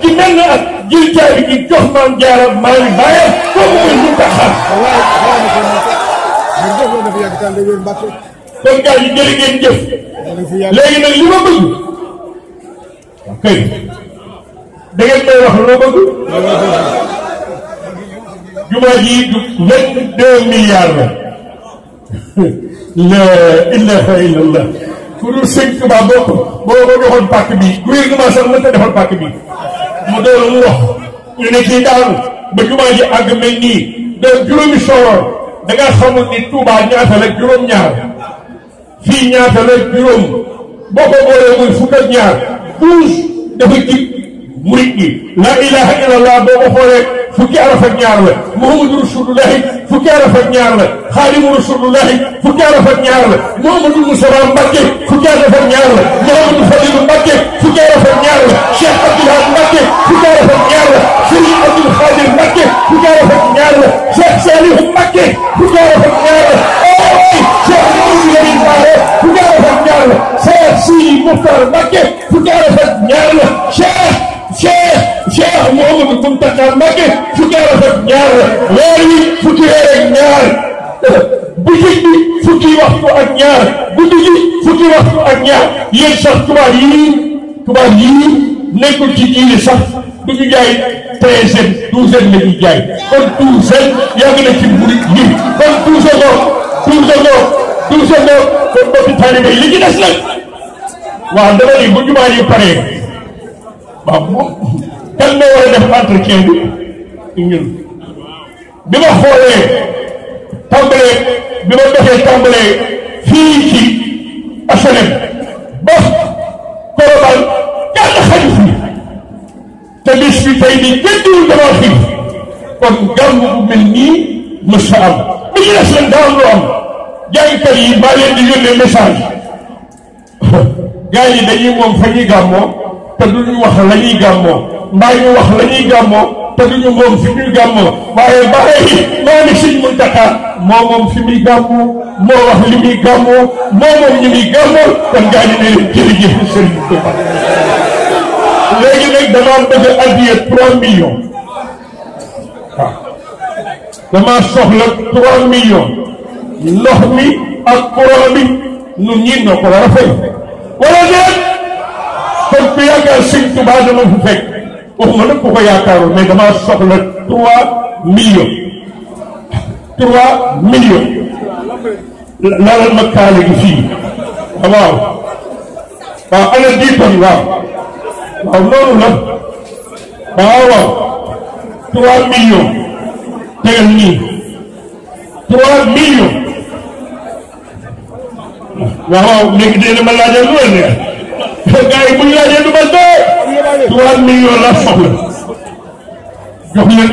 ci mel na ak jël caabi gi jox maam Jaara maa ngi bàyyam kooku mooy ñu taxaar. kon gars yi jërë ngeen jëf. léegi nag li ma bëgg. ok da ngeen may wax loo bëgg. jumaa ji du 22 milliards la. la ilaha illallah. ku dul sëñ Tuubaa boo ko joxoon pàkk bi gouvernement sax mënta defal pàkk bi. mu doon mu wax ñu ne kii daanu ba jumaa ji àgg mel nii doon juróomi sooroor da nga xamul ni Touba ñaata la juróom-ñaar fii ñaata la juróom boo ko boolee muy fukk ak ñaar 12 dafa ji murit gi la ilaha illallah boo ko xoolee fukki araf ak ñaar la Muhammadu Rasulullahi fukki araf ak ñaar la Xaadimu Rasulullahi fukki araf ak ñaar la Muhammadu Mustafa Mbacke fukki araf ak ñaar la Muhammadu Fadilu Mbacke fukki araf ak ñaar la Cheikh Abdoulaye Mbacke fukki araf ak ñaar la Serigne Abdoul Khadir Mbacke fukki araf ak ñaar la Cheikh Salihu Mbacke fukki araf ak ñaar la Cheikh Moussa Lamine Bara fukki araf ak ñaar la Cheikh Sidi Mokhtar Mbacke fukki araf ak ñaar la Cheikh Mouhamadou Mountakha Mbacké fukki araf ak ñaar la weer wi fukki weer ak ñaar bëccëg bi fukki waxtu ak ñaar guddi gi fukki waxtu ak ñaar yéen sax tubaab yii nekkul ci diine sax du ñu jaay 13e 12e la ñuy jaay kon 12e yàgg na ci murit yi kon 12e kon mbokki taalibe yi li ci des nag waaw dama ni bu jumaa yi paree waaw kan moo war a def entretien bi ñun bi ma xoolee bi ma doxee tàmbalee fii ci HLM ba Colobane kenn xaju fi te bis bi tey bi jëndiwul dama xiif kon gàmmu bu mel nii mës fa am bi ñu des leen daa am lu am jàngkat yi maa leen di yónnee message gars yi dañuy moom fa ñuy gàmmoo te duñu wax la ñuy gàmmoo mbaa ñu wax la ñuy gàmmoo te duñu moom fi ñuy gàmmoo waaye bàyyi maa ni Sëñ Muntaxa moo moom fi muy gàmmoo moo wax li muy gàmmoo moo moom ñi muy gàmmoo kon gaa ñi ne leen jërëjëf Sëriñ Tuuba léegi nag damaa bëgg a addiya 3 millions waaw damaa soxla 3 millions ndox mi ak courant bi ñun ñii ñoo ko war a fay wala déet kon ku yaakaar Sëñ Tuuba dama fu fekk waxuma nag ku ko yaakaarul mais damaa soxla 3 millions 3 millions lalal ma kaale gi fii waaw ana 10 tonnes waaw noonu la waaw 3 millions tegal nii 3 millions waaw léegi dina ma laajal lu la neex gars yi bu ñu laajee du ma dee 3 millions la soxla jox leen